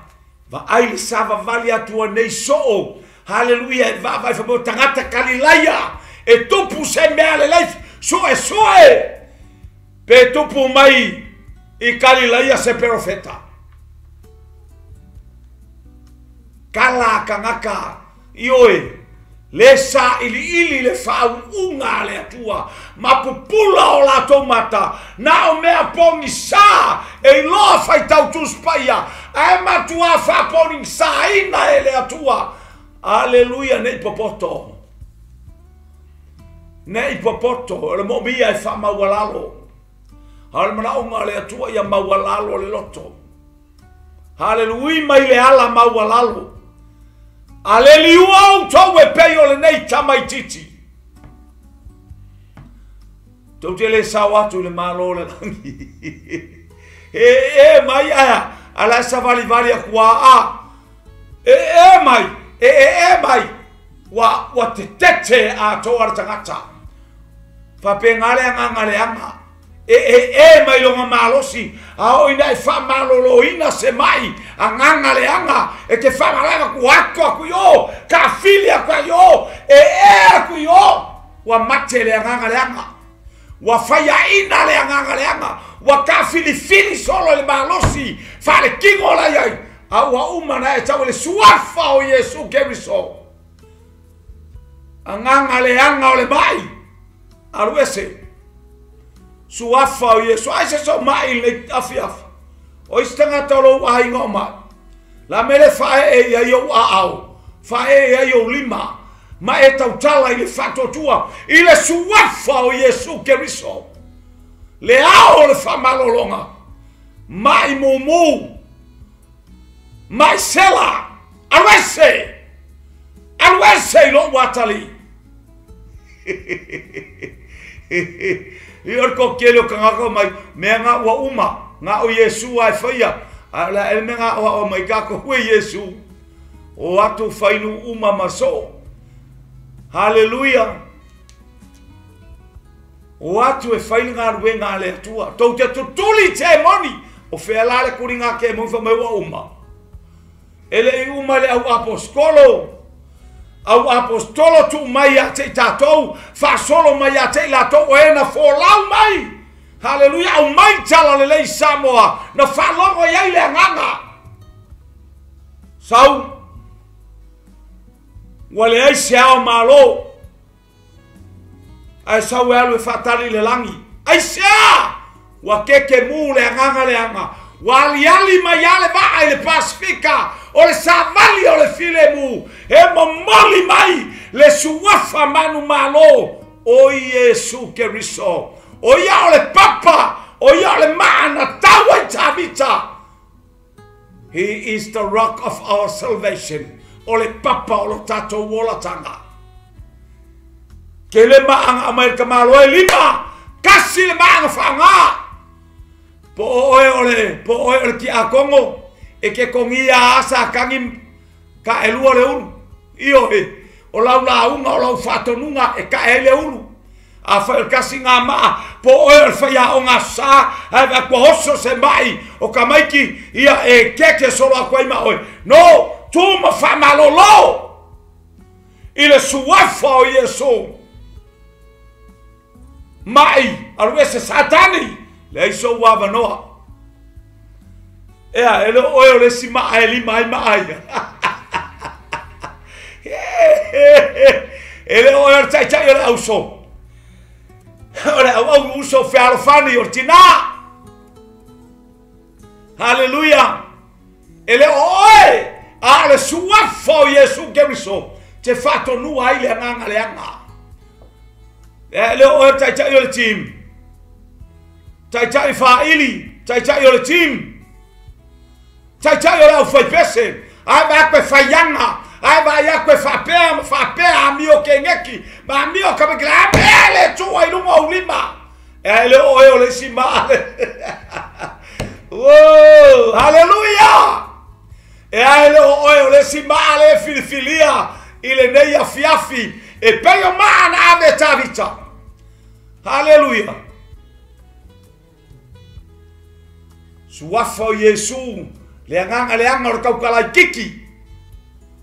vaai le savavali atu nei soo. Haleluia, e vaavai whamau tagata Kalilaia. E tupu se mea le leif, soe soe. Pe tupu mai i Kalilaia se perofeta. Kala kangaka ioe le sa ili ili le faauuga a le Atua ma pupula o latou mata na o mea pogisā e iloa faitau Tusi Paia ae matuā faapogisaina e le Atua. Aleluia, nei popoto, nei popoto o le moomia e faamaualalo. A o le manaoga o le Atua ia maualalo le loto. Haleluia, mai le ala maualalo. Aleliua outou e pei o lenei tamaititi. Tou te le sao atu i le Malo o le lagi. E e mai aia, ala e savalivali aku a a. E e mai, e e e mai. Ua, ua te tete a toa le tagata. Faapega le agaga leaga. E e e mai loga malosi, a o ina e faamaloloina se mai, agaga leaga, e te faamalama ku ako aku i o, ka fili aku ai o, e e aku i o. Ua mate le agaga leaga. Ua faiaina le agaga leaga. Ua kafilifili solo i le malosi, faalekigo la iai. A ua uma na e tau i le suafa o Iesu Keriso. Agaga leaga o le mai. Alu ese. Suafa o Iesu. Ai se so mai le afiafi. O isi tagata o lou aiga o mai. La mele fae e ia i ou aao. Fae e ia i ou lima. Ma e tautala i le faatuatua. I le suafa o Iesu Keriso. Le ao o le faamalologa. Mai mumu. Mai sela. Alu ese. Alu ese i lou atalii. I o le kokele o kangaka mai, mea ngā ua uma, ngā o Iesu ai whaia. Ae o le a ea le mea na aoao mai tatou e Iesu, o atu fai nuu uma ma soo. Haleluia! O atu e fai le galuega a le Atua. Tou te tutuli i temoni. O fea la le tuliga temoni fai mai ua uma? E le i uma le au aposetolo. Au aposetolo tuu mai ia te i tatou, faasolo mai ia te i latou o e na folau mai. Haleluia, aumai tala lelei i Samoa, na faalogo i ai le agaga. Sau, ua leai se ao malo, ae sau e alu e faatali i le lagi. Aisea? Ua kekemu le agaga leaga, ua aliali mai lava le vaa i le Pasefika, o le savali o le filemu, e momoli mai le suafa manumalo o Iesu Keriso. O ia o le papa, o ia o le maa na tau ai Tavita. He is the rock of our salvation. O le papa o lo tatou olataga. Tele maaga aumai le tamaloa e lima, kasi le maaga faaga. Po o oe o le, po o oe o le tiakono, e ke togia a satani ka elua le ulu. Ioe, o lau lauga, o lau faatonuga e tae ai le ulu. Afai o le tasi gā maa, po o oe o le faiaoga aso Sa, ae vaai atu ua oso se mai o tamaiti, ia e keke solo atu ai ma oe. No, tu ma faamalolo i le suafa o Iesu. Mai, alu ese Satani, leai sou avanoa. Ea, e le o oe o le isi maa e lima ai maa ia. E le o oe o le taitai o le auso. O le auau uso fealofani o le tinā. Haleluia! E le o oe, a o le suafa o Iesu Keriso te faatonua ai le agaga leaga. E le o oe o le taitai o le team. Taitai faaili, taitai o le team. Taitai o le aufaipese, ae vaai atu e faiaga, ae vaai atu e faapea ma faapea, amio keneki, ma amio kamekila, a mea le tua i luga o ou lima. E le o oe o le isi maa. Wow, haleluia! E a e le o oe o le isi maa le filifilia i lenei afiafi e pei o maa na ave e Tavita. Haleluia! Suafa o Iesu, le agaga leaga o le tautala itiiti.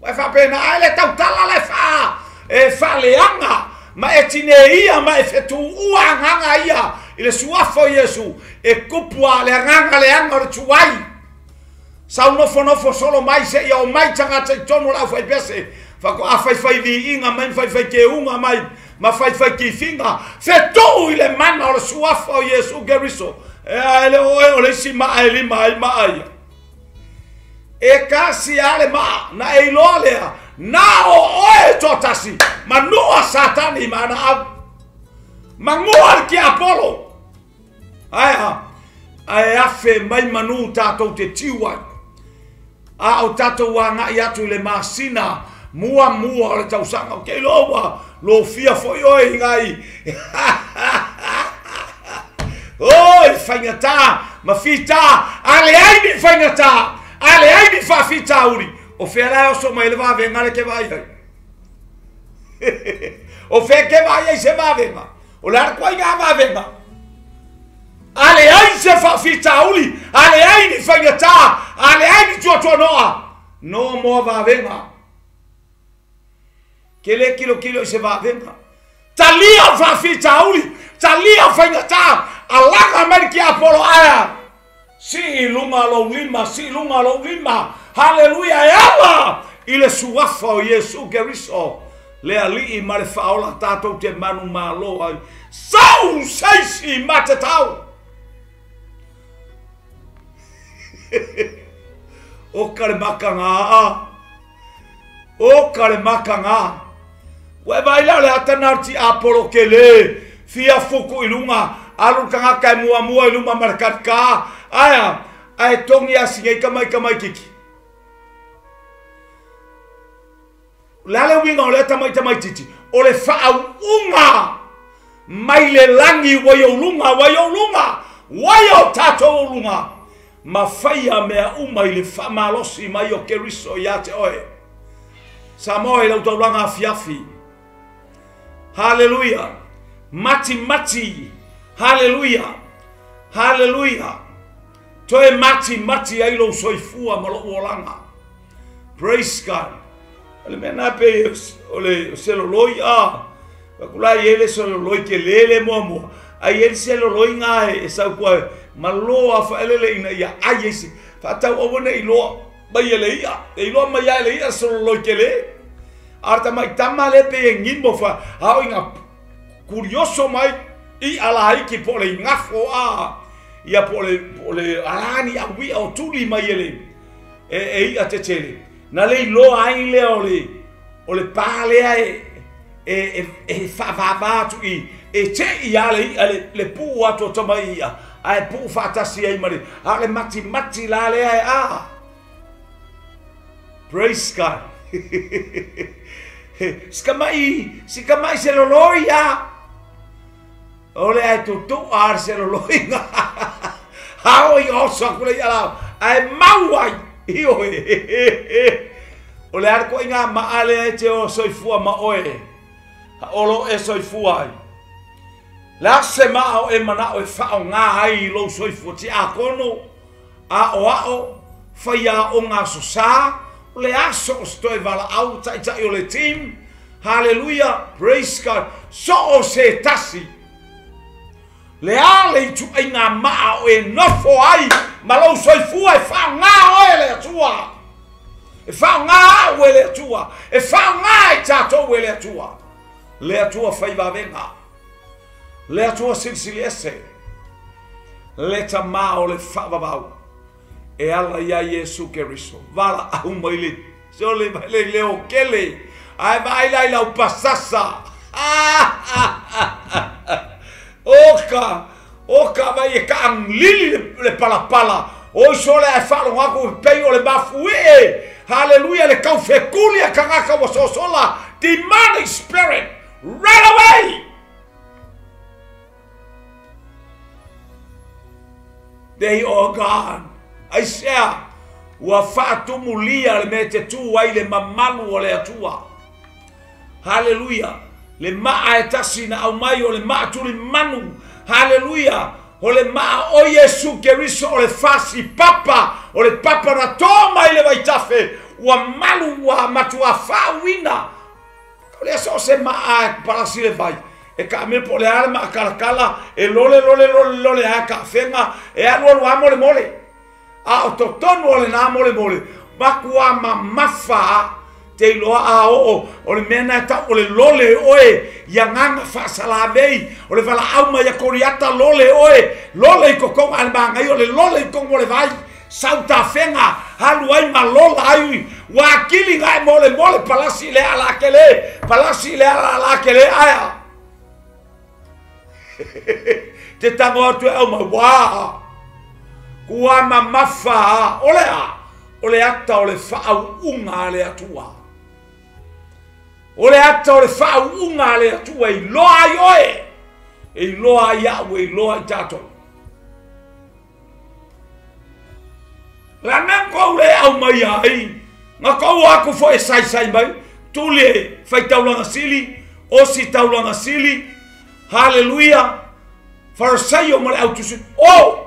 Ua e faapena ae le tautala la e faa, e faaleaga ma e tineia ma e fetuua agaga ia i le suafa o Iesu e tupu a le agaga leaga o le tuai. Sau nofonofo solo mai seia omai tagata i totonu o le aufaipese, faatoa faifai viiga mai ma faifai teuga mai ma faifai tifiga, fetuu i le mana o le suafa o Iesu Keriso. E a e le o oe o le isi maa e lima ai maa ia. E kasi a le maa, na e iloa lea, na o oe e toatasi, manua Satani ma ana au. Manua le tiapolo. Ae a, ae afe mai manu tatou te tiu ai. A o tatou agai atu i le masina muamua o le tausaga, ou te iloa ua lofia foi oe i nai Oi, faigata ma fita, a leai ni faigata, a leai ni faafitauli, o fea la e oso mai le vavega le ke vaai ai? O fea ke vaai ai se vavega? O le a le ituaiga vavega? A leai se faafitauli, a leai ni faigata, a leai ni tuatuanoa, no moa vavega. Ke le kilokilo i se vavega. Talia faafitauli, talia faigata, alaga mai le tiapolo aea. Sii i luga lou lima, sii i luga lou lima. Haleluia, e ala i le suafa o Iesu Keriso, le Alii ma le Faaola tatou te manumalo ai. Sau seisi matatau! O ka le makanga O ka le makanga Ua e vaai la o le ata na o le tiapolo tele fia fuku i luga alu le tagata e muamua i luma ma le katika ae ae togi asi nei tama i tamaititi. O le a le uiga o lea tama i tamaititi? O le faauuga mai le lagi ua i ou luga, ua i ou luga, ua i o tatou luga. Ma faia mea uma i le faamalosi mai o Keriso ia te oe. Samoa i lau taulaga afiafi. Haleluia. Mati mati. Haleluia. Haleluia. Toe mati mati ai lou soifua ma lou olaga. Praise God. O le mea na pe o le seloloi a. Pakula i ele seloloi ke lele muamua. Ai ele seloloi ngā e sau kua maloa whaelele ina ia ai ese. Whaatau awane i loa mai ele ia. E iloa mai a ele ia seloloi ke le. Arta mai tama le pe e ngimo wha. Hao inga kurioso mai i ala haiki po le ngafo a. Ia po le alani a wia o tuli mai ele. E ia te tele. Na le iloa ai lea o le pā lea e whaavava atu i e te i ale i le puu atu o tama ia ae puu whaatasi ai mare a le mati mati la lea e a. Praise God. Sikamai se loloi a. Ole ai tutu a se loloi nga. Hao i oso akule i alao. Ae mau ai. Io e. O le arko inga maale e te o soifua ma oe. Ha olo e soifua ai. Le ase maa o e manao e whao ngā ai lou soifua ti a kono. A o ao, whaia o ngā sosa. O le aso o stoe wala au, tai tai o le team. Hallelujah, praise God. So o se tasi. Le ale i tu ai ngā maa o e nofo ai. Ma lou soifua e whao ngā oe le atua. E whao ngā au e le atua. E whao ngā i tātou e le atua. Le atua whaivavenga. Le atua silisili ese. Le tamā o le whaavavau. E ala ia Iesu Keriso. Vala au mai le. Se o le le leo kele. Ai vai lai lau pasasa. Oka vai e ka anglili le palapala. O sole ai whalonga ko pei o le mafu e. Hallelujah, le kau fekuli a kangaka wa sosola. Demonic spirit, run away! They are gone. Aisea, ua whaatumulia le me te tu ai le mamalu o le atua. Hallelujah. Le maa e tasi na au mai o le maa tuli manu. Hallelujah. O le maa o Iesu Keriso o le fasi papa. O le papa na tō mai le vaitafe. Ua malu ua matua whaawina. O le aso se maa e palasi le vai. E ka me po le ale maa kalakala. E lole lole lole lole a ka whenga. E alu alu a mole mole. A o totonu o le nā mole mole. Makua mamafa te iloa a o o le mea na tau o le lole oe ia nganga whaasalamei o le wala au mai a koriata lole oe lole i kokonga ale maangai o le lole i kongo le vai sauta whenga halu ai ma lola ai wakili ngai mole mole palasi le ala kele palasi le ala kele aia te tango atu e au mai wā kua mamafa ole a o le ata o le whaauunga le atua. O le ata o le whaauunga le atua i loa ai oe. E i loa ai au e i loa i tātou. La ngang kou le au mai ai. Ngā kou aku fo e sai sai mai. Tuli e whai taulanga sili. Osi taulanga sili. Hallelujah. Farasaio ma le au tusi. Oh!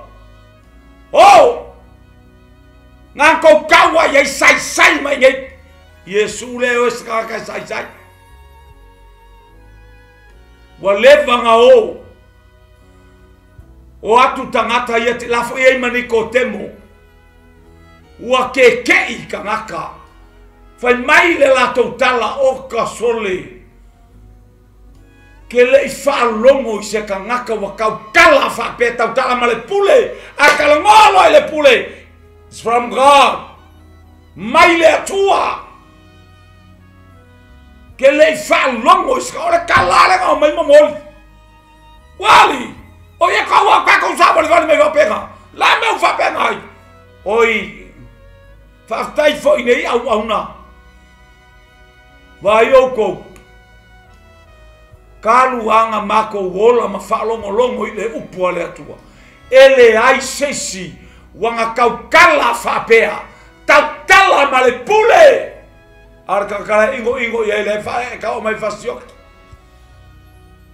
Oh! Ngā kou kaua i sai sai mai nei. Iesu le o e sakaka sai sai. Ua leva ngā o. O atu tangata ia te lafo ia i maniko temo. Ua ke kei kangaka. Whai mai le latou tala o ka sole. Ke le i whaalongo i se kangaka wa kau kala whaapea tau tala ma le pule. A kalangolo i le pule. It's from God. Mai le atua. Ke le i whaalongo i se o le kala le ngau mai mamoli. Wali. O ia kau au kakou sa wale wale mai whapenga. La meu whapenga ai. Oi. Whaaftai fo i nei au au nā. Vai au kou. Kalu anga mako wola ma whaalongo longo i le upu a le atua. Ele ai sesi. Ua kaukala faapea tautala ma le pule a le kakala ingo ingo ia le fa ka o mai fasioki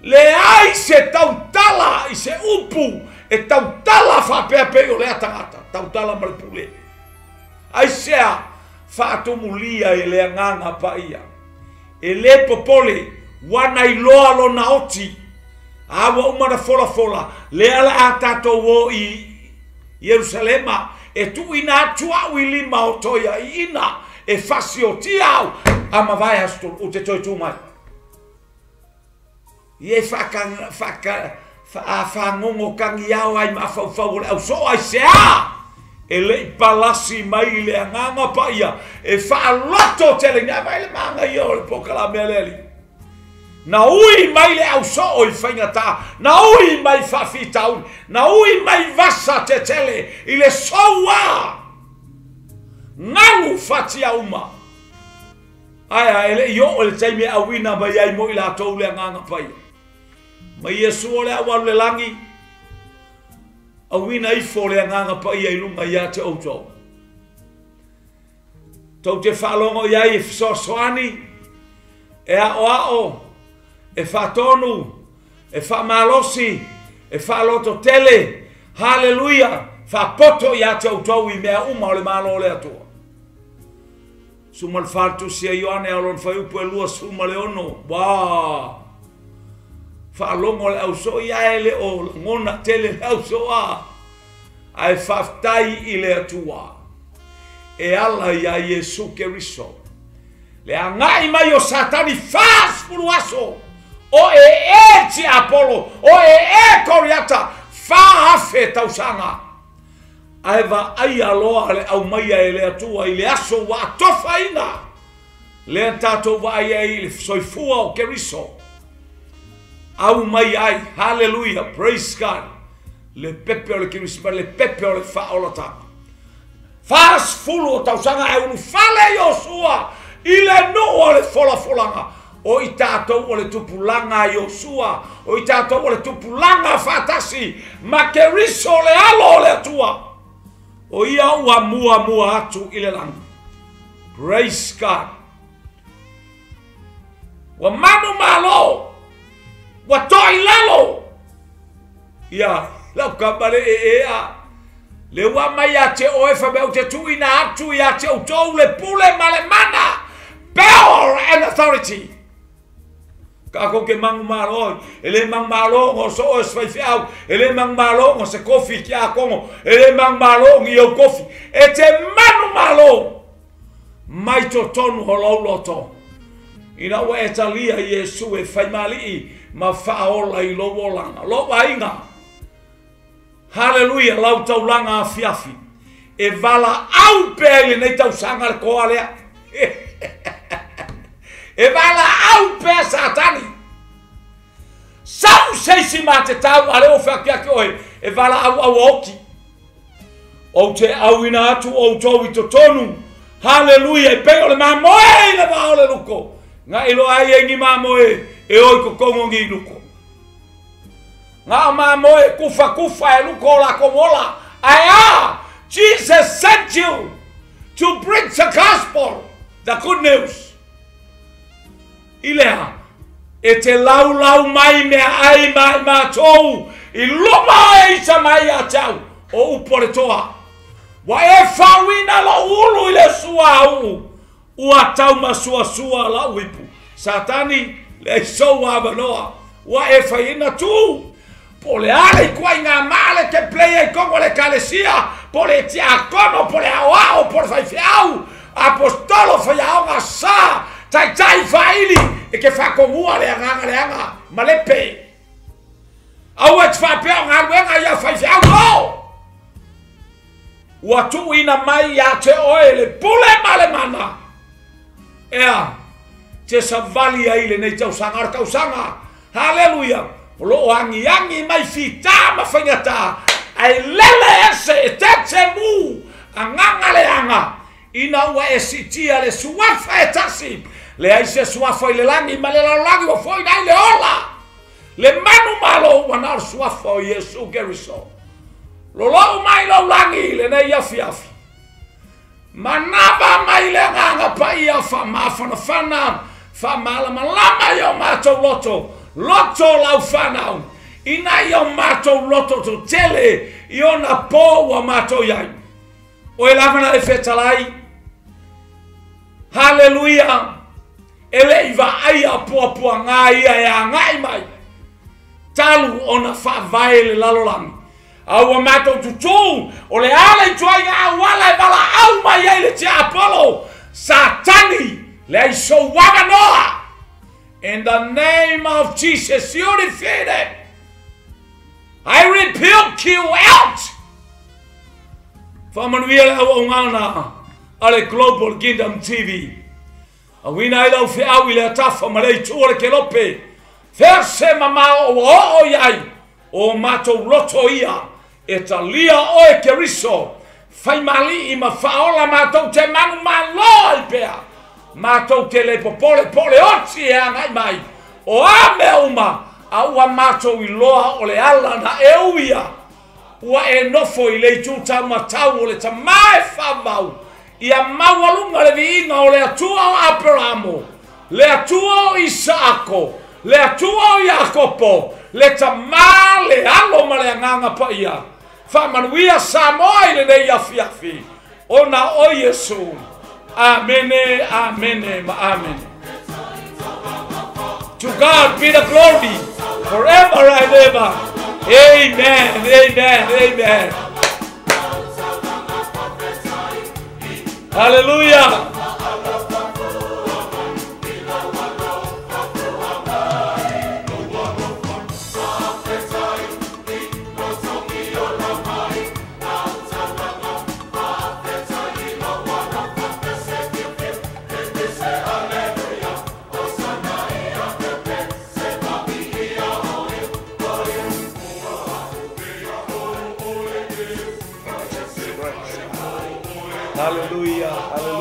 le ai se tautala i se upu e tautala faapea pe o le atagata tautala ma le pule ai sea faatumulia i le agaga paia e le popole wana iloa lona oti a ua uma na folafola le ala a tatou o i Ierusalema e tuuina atu au i lima o toia i ina e fasiotia au a mavae aso tolu ou te toe tu mai. Ia whaangongo kangi au ai ma whauwhau o le au so ai se a e lei palasi mai le anganga paia e whaaloto tele ni mai le manga ia o le pokala mea leli. Na ui mai le au so o i whaingata, na ui mai whawhitauri, na ui mai vasa te tele i le soua ngalu whatia uma. Aia ele i o le taimi awina mai ai mo i la tau le anganga paia. Mai Iesu o le awalu le langi, awina ifo le anganga paia i lunga ia te outou. Tau te whaalongo iai e fesoasoani, e ao ao, e whaatonu, e whaamalosi, e whaaloto tele, haleluia, whaapoto ia te outou i mea uma o le malo le atua. Suma le whaatusia Ioane alon whaiupu e lua suma le ono, wā! Whaalongo le au so ia ele o ngona tele le au so a. Ae whaftai i le atua. E ala ia Iesu Keriso. Le angai mai o Satani 40 aso. O e e ti Apollo, o e e Koriata, 4,000 tausanga. Ae va ai aloa le au maia e le atua i le aso wa atofaina. Le tātou wa ai ai le soifua o Keriso. Au mai ai, hallelujah, praise God. Le pepe o le Kirisima, le pepe o le whaolatanga. 40 o tausanga e unu fale Iosua i le nuu o le folafolanga. O i tātou o le tupulanga Iosua, o i tātou o le tupulanga whaatasi, ma Keriso le alo o le atua. O ia ua mua mua atu i le langi. Praise God. Ua manu malo. Ua toi lalo. Ia, lau kamare e e a. Le ua mai a te oe wha mea te tuina atu ia te outou le pule ma le mana. Power and authority. Ka ako ke mangu malo, e le mangu malo ngo so oe swaiwhiau, e le mangu malo ngo se kofi ki a kongo, e le mangu malo ngi au kofi. E te manu malo. Mai totonu holouloto. Ina ua e talia Iesu e whaimalii ma whaola i lo olanga. Lo wainga. Hallelujah, lau taulanga afiafi. E vala au pea i le nei tausanga le koa lea. E vala au pea Satani. Sau seisi mā te tau a leo whakiaki oe. E vala au au oki. O te auina atu o tau i totonu. Hallelujah, e pei o le mamoe i le vao le luko. Ngā ilo ai e ngi mamoe e oi kokongo ngi luko. Ngā mamoe kufa kufa e luko la komola. Aia, Jesus sent you to bring the gospel, the good news. Ilea, e te lau lau mai mea ai mai mātou, i luma e isa mai a tau, o upo le toa. Wa e whawina lo ulu i le sua au, ua tauma sua sua la uipu. Satani, le soua manoa, ua e whaina tū. Po le ale kua i ngā maale ke play e kongo le kalesia, po le tiakono, po le ao, po le whaiwhiau, apostolo whaiaonga sa, tai tai whaili, e ke whakongua le anganga le anga, malepe. Au e te whapea o ngā luenga ia whaiwhiau, no! Ua tuuina mai ia te oe le pule ma le mana. Ea, te savali ai le nei tausanga, o tausanga. Hallelujah. O loo angi angi mai fita ma whaingata. Ai lele ese e tete mu. Anganga le anga. Ina ua e sitia le suafa e tasi. Le ai se suafa i le langi ma le lalolagi wa foi nai le ola. Le manu malo ua na o suafa o Iesu Keriso. Lolou mai lou lagi i lenei afiafi. Manava mai le agaga paia faamafanafana, faamalamalama i o matou loto, loto o lau fanau, ina ia o matou loto totele i ona po ua matou i ai. Oe lava na e fetalai. Haleluia! E le i vaaia puapuaga ia e agai mai, talu ona faavae le lalolagi. A ua matou tutū, o le a le ituaiga auala e valaau mai ai le tiapolo, Satani, leai sou avanoa. In the name of Jesus, you defeated. I rebuke you out. Faamanuia le auaunaga a le Global Kingdom TV. Auina ai lau feau i le atafa ma le itu o le kelope. Fea se mamao ua oo i ai o matou loto ia e talia oe Keriso. Faimaali'i ma faaola matou te manumalo ai pea. Matou te le popole po o le oti e agai mai. O a mea uma a ua matou iloa o le ala na e uia. Ua e nofo i le itu taumatau o le Tama e faavavau. Ia maualuga le viiga o le Atua o Aperamo, le Atua o Isaako, le Atua o Iakopo, le Tama, le Alo ma le Agaga Paia. Faamanuia Samoa i lenei afiafi, ona o Iesu. Amene, amene ma amene. To God be the glory forever and ever. Amen, amen, amen. Hallelujah. Hallelujah.